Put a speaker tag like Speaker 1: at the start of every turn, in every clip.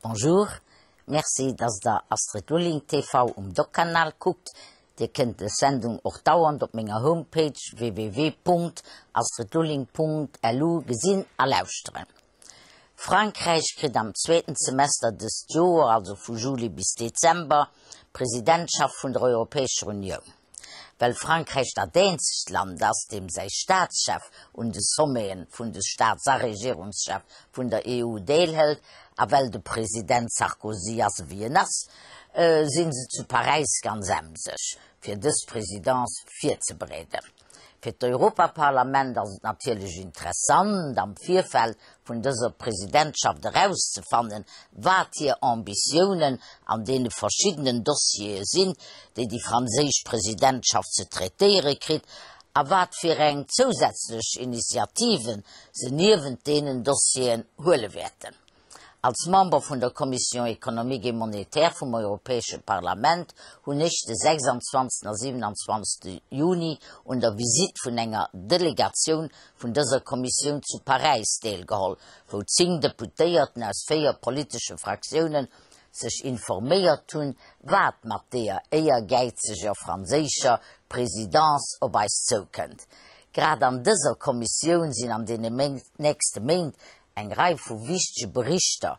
Speaker 1: Bonjour, merci dass der Astrid Lulling TV um Doc-Kanal kuckt. Dir kënnt des Sendung och dauernd op menger Homepage www.astridlulling.lu gesinn a lauschteren. Frankräich kritt am zweeten Semester dëst Joer, also vu Juli bis Dezember, d'Presidentschaft vun der Europäescher Unioun. Well Frankräich dat eenzegt Land ass, deem säi Staatschef un de Sommete vun de Staats a Regierungschef vun der EU deelhëlt, a well de President Sarkozy ass ewéi en ass, si se zu Paräis ganz emseg, fir dës Presidence virzebereeden. Fir d'Europaparlament ass et natierlech interessant, am Virfeld vun dëser Presidentschaft erauszefannen, wat hir Ambitiounen an deene verschiddenen Dossiere sinn, déi déi franséisch Presidentschaft ze traitéiere kritt, a wat fir eng zousätzlech Initiative se niewent deenen Dossieren huele wäerten. Als Member vun der Commission économique et monétaire vum Europäesche Parlament hunn ech de 26. a 27. Juni un der Visitt vun enger Delegatioun vun dëser Kommissioun zu Paräis deelgeholl, wou 10 Deputéierten aus 4 politesche Fraktiounen sech informéiert hunn, wat mat deeër éiergäizeger franséischer Présidence op eis zoukënnt. Grad an dëser Kommissioun sinn an deene nächste Méint Eng Rei vu wichtege Berichter,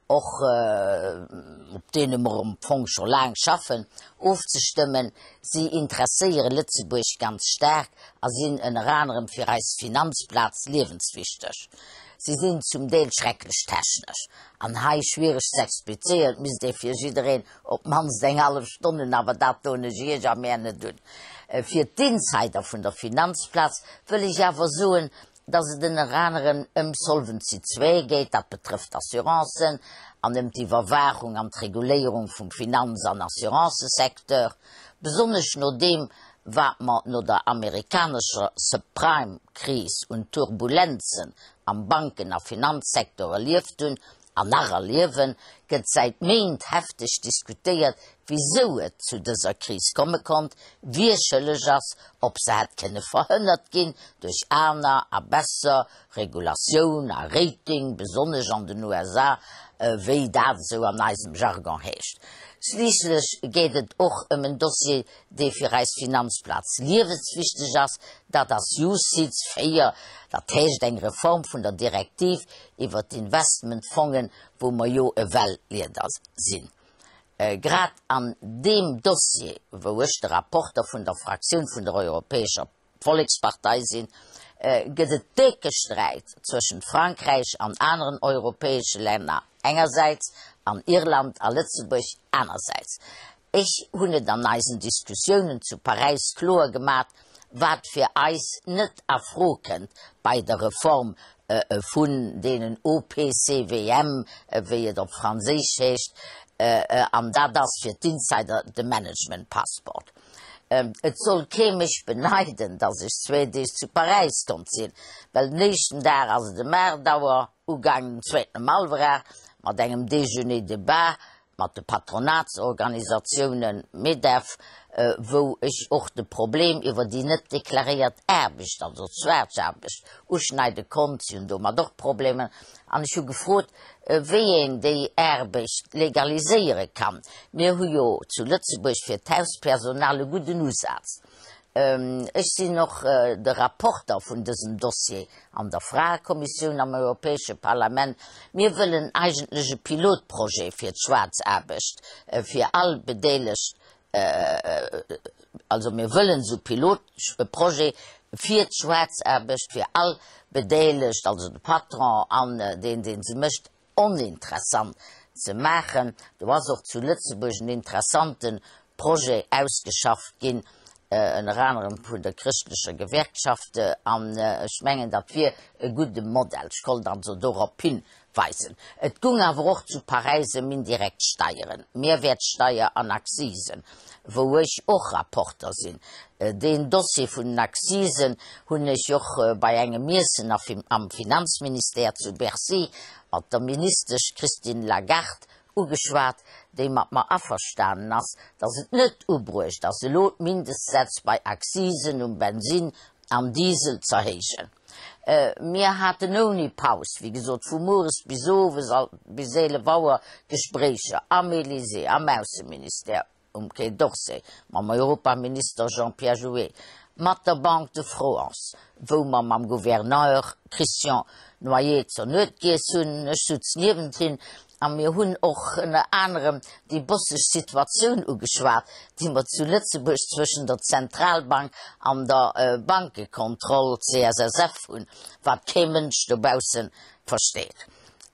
Speaker 1: och op deene mer am Fong scho laang schaffen, ofzestëmmen. Si interesséiere Lëtzebuerg ganz staark a sinn ënner anerem fir eis Finanzplaz liewenswichteg. Si sinn zum Deel schrecklech technesch an hei schwiereg ze explizéieren. Et misst ee fir jiddereen op d'mannst eng hallef Stonn hunn, awer dat doen ech Iech a mär net un. Fir d'Insider vun der Finanzplaz wëll ech awer soen, dass et ënner anerem ëm Solvency ii geet, dat betrëfft d'Assurancen, an ëm d'Iwwerwaachung an d'Reguléierung vum Finanz an Assurancesecteur, besonnesch no deem, wat mer no der amerikanescher Subprime-Kris un Turbulenzen am Banken a Finanzsecteur erlieft hunn an nach erliewen, gëtt säit Méint hefteg diskutéiert, wisou et zu dëser Kris komme konnt, wie schëlleg ass, ob se hätt kënne verhënnert ginn duerch aner a besser Regulatioun a Rating, besonnesch an den USA, wéi dat esou an eisem Jargon heescht. Schliisslech geet et och ëm en Dossier, dee fir eis Finanzplaz liewenswichteg ass, dat ass UCITS 4, dat heescht eng Reform vun der Direktiv iwwer d'Investmentfongen, wou mer jo e Weltleader sinn. Grad an deem Dossier, wou ech de Rapporter vun der Fraktioun vun der Europäescher Vollekspartei sinn, gëtt et décke Sträit zwëschent Frankräich an aneren europäesche Länner engersäits an Irland a Lëtzebuerg anersäits. Ech hunn et an eisen Diskussiounen zu Paräis kloer gemat, wat fir eis net a Fro kënnt bei der Reform vun deenen OPCVM, wéi et op Franséisch heescht, an dat ass fir d'Insider de Management Passport. Et soll kee mech beneiden, dass ech zwee Deeg zu Paräis konnt sinn, well den éischten Dag ass et ëm 8 Auer ugaangen, den zweeten ëm hallwer 8 mat engem Déjeuner-débat mat de Patronatsorganisatiounen, Medef, wou ech och de Problem iwwer déi net deklaréiert Aarbecht, also d'Schwaarzaarbecht, uschneide konnt. Si hunn domat och Problemer. An ech hu gefrot, wéi een déi Aarbecht legaliséiere kann. Mir hu jo zu Lëtzebuerg fir d'Hauspersonal e gudden Usaz. Ech sinn och de Rapporter vun dësem Dossier an der Fraekommissioun am Europäesche Parlament. Mir wëllen eigentlech e Pilotprojet fir d'Schwaarzaarbecht fir all Bedeelegt, also mir wëllen esou Pilotprojet fir d'Schwaarzaarbecht fir all Bedeelegt, also de Patron an deen, dee se mécht, oninteressant ze maachen. Do ass och zu Lëtzebuerg en interessante Projet ausgeschafft ginn, ënner anerem vun der chrëschtlecher Gewerkschaft, an ech mengen, dat wier e gudde Modell. Ech wollt also dorop hinweisen. Et gung awer och zu Paräis ëm indirekt Steieren, Mehrwertsteier an Accisen, wou ech och Rapporter sinn. Deen Dossier vun den Accisen hunn ech och bei engem Iessen am Finanzministère zu Bercy mat der Ministesch Christine Lagarde ugeschwat, déi mat mer averstanen ass, datt et net ubruecht ass, elo d'Mindestsätz bei Accisen um Bensin an Diesel z'erhéijen. Mir haten ouni Paus, wéi gesot, vu mueres bis owes, alt bis 11 Auer, Gespréicher am Elysée, am Ausseministère, um Quai d'Orsay, mam Europaminister Jean-Pierre Jouyet, mat der Banque de France, wou mer mam Gouverneur Christian Noyer zur Nuet giess hunn, ech sutz niewent him, a mir hunn och ënner anerem déi bosseg Situatioun ugeschwat, déi mer zu Lëtzebuerg zwëschen der Zentralbank an der Bankekontroll, CSSF, hunn, wat kee Mënsch dobausse versteet.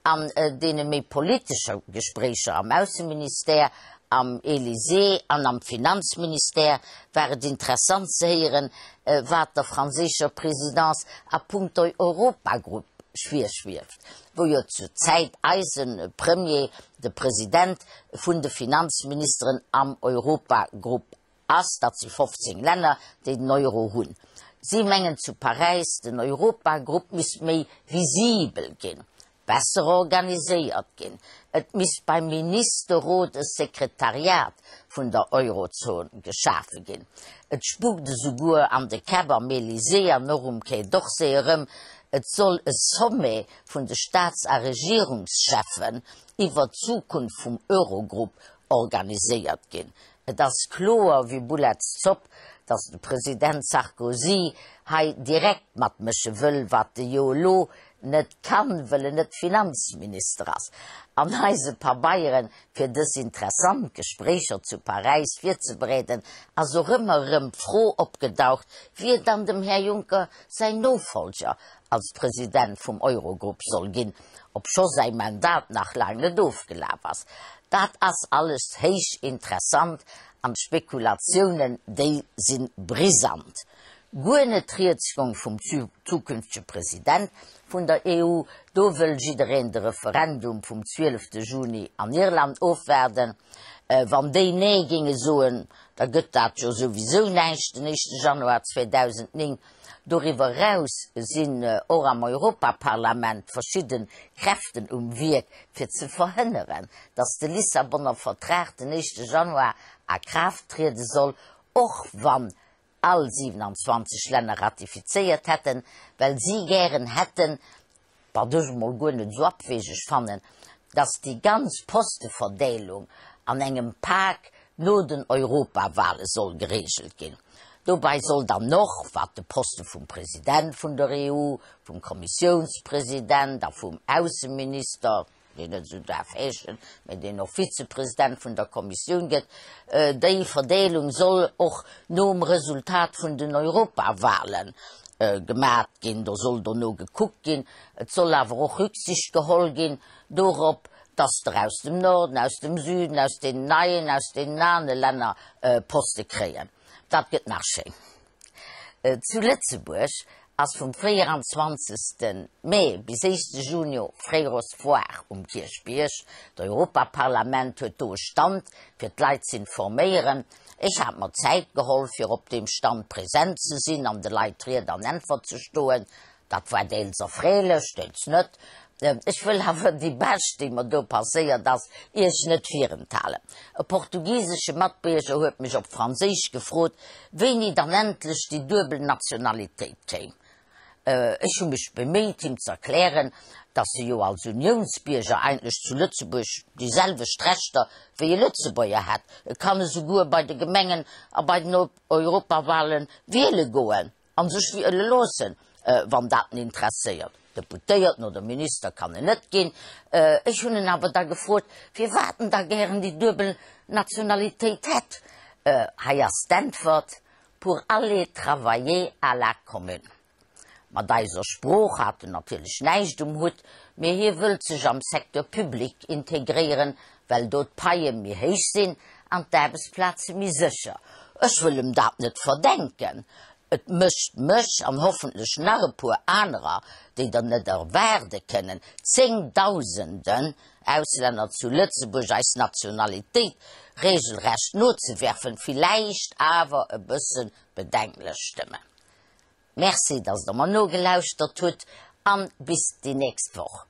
Speaker 1: An deene méi politescher Gespréicher am Ausseministère, am Elysée an am Finanzministère war et interessant ze héieren, wat der franséischer Présidence a puncto Europagrupp virschwieft, wou jo zur Zäit eise Premier de President vun de Finanzministeren am Europagrupp ass, dat si 15 Länner, déi den Euro hunn. Si mengen zu Paräis, den Europagrupp misst méi visibel ginn, besser organiséiert ginn, et misst beim Ministerrot e Sekretariat vun der Eurozon geschafe ginn. Et spukt esouguer an de Käpp am Elysée an och um Quai d'Orsay erëm, et soll e Sommet vun de Staats a Regierungscheffen iwwert d'Zukunft vum Eurogrupp organiséiert ginn. Et ass kloer wéi Boulettes Zopp, datt de President Sarkozy hei direkt matmësche wëll, wat e jo elo net kann, wëll en net Finanzminister ass. An eise Pabeieren, fir dës interessant Gespréicher zu Paräis virzebereeden, ass och ëmmer erëm d'Fro opgedaucht, wie dann dem Här Juncker säin Nofolger als President vum Eurogrupp soll ginn, obscho säi Mandat nach laang net ofgelaf ass. Dat ass alles héich interessant an d'Spekulatiounen, déi si brisant. Guer net rieds gong vum zukünftege President vun der EU, do wëll jiddereen de Referendum vum 12 Juni an Irland ofwaarden. Wann déi Nee géinge soen, da gëtt dat jo souwisou näischt den éischte Januar 2009. Doriwwer eraus sinn och am Europaparlament verschidde Kräften um Wierk, fir ze verhënneren, datt de Lissabonner Vertrag den éischte Januar a Kraaft triede soll, och wann all 27 Länner ratifizéiert hätten, well si gären hätten, wat ech emol guer net esou abwegeg fannen, dass déi ganz Posteverdeelung an engem Pak no den Europawale soll geregelt ginn. Dobei soll dann och, wat de Poste vum President vun der EU, vum Kommissiounspresident a vum Ausseminister, deen net esou daerf heeschen, mä deen och Vizepresident vun der Kommissioun gëtt, déi Verdeelung soll och nom Resultat vun den Europawale gemat ginn. Do soll dono gekuckt ginn. Et soll awer och Rücksicht geholl ginn dorop, dass der aus dem Norden, aus dem Süden, aus deenen neien, aus deenen ane Länner Poste kréien. Dat gëtt nach schéin. Zu Lëtzebuerg ass vum 24. Mee bis éischte Junio Fréijoersfoire um Kierchbierg. D'Europaparlament huet do e Stand, fir d'Leit z'informéieren. Ech hat mer Zäit geholl, fir op deem Stand present ze sinn an de Leit Ried an Äntwert ze stoen. Dat war deels erfreelech, deels net. Ech wëll awer déi bescht, déi mer do passéiert ass, Iech net virenthalen. E portugisesche Matbierger huet mech op Franséisch gefrot, wéini dann endlech déi duebel Nationalitéit kéim. Ech hu mech beméit, him z'erklären, datt e jo als Uniounsbierger eigentlech zu Lëtzebuerg déi selwecht Rechter wéi e Lëtzebuerger hätt. E kann esouguer bei de Gemengen a bei den Europawale wiele goen. A sech wiele loossen, wann dat en interesséiert. Deputéierten oder Minister kann en net ginn. Ech hunn en awer da gefrot, firwat en da gären déi duebel Nationalitéit hätt. Hei ass d'Äntwert, Pour aller travailler à la commune. Mat eiser Sprooch hat en natierlech näischt um Hutt, mee hie wëllt sech am Secteur public integréieren, well do d'Paie méi héich sinn an d'Aarbechtsplaze méi sécher. Ech wëll em dat net verdenken. Et mécht mech, an hoffentlech nach e puer anerer, déi der net erwaarde kënnen, zéngdausenden Auslänner zu Lëtzebuerg eis Nationalitéit regelrecht nozewerfen, villäicht awer e bësse bedenklech stëmmen. Merci, dass der mer nogelauschtert hutt, an bis déi nächst Woch.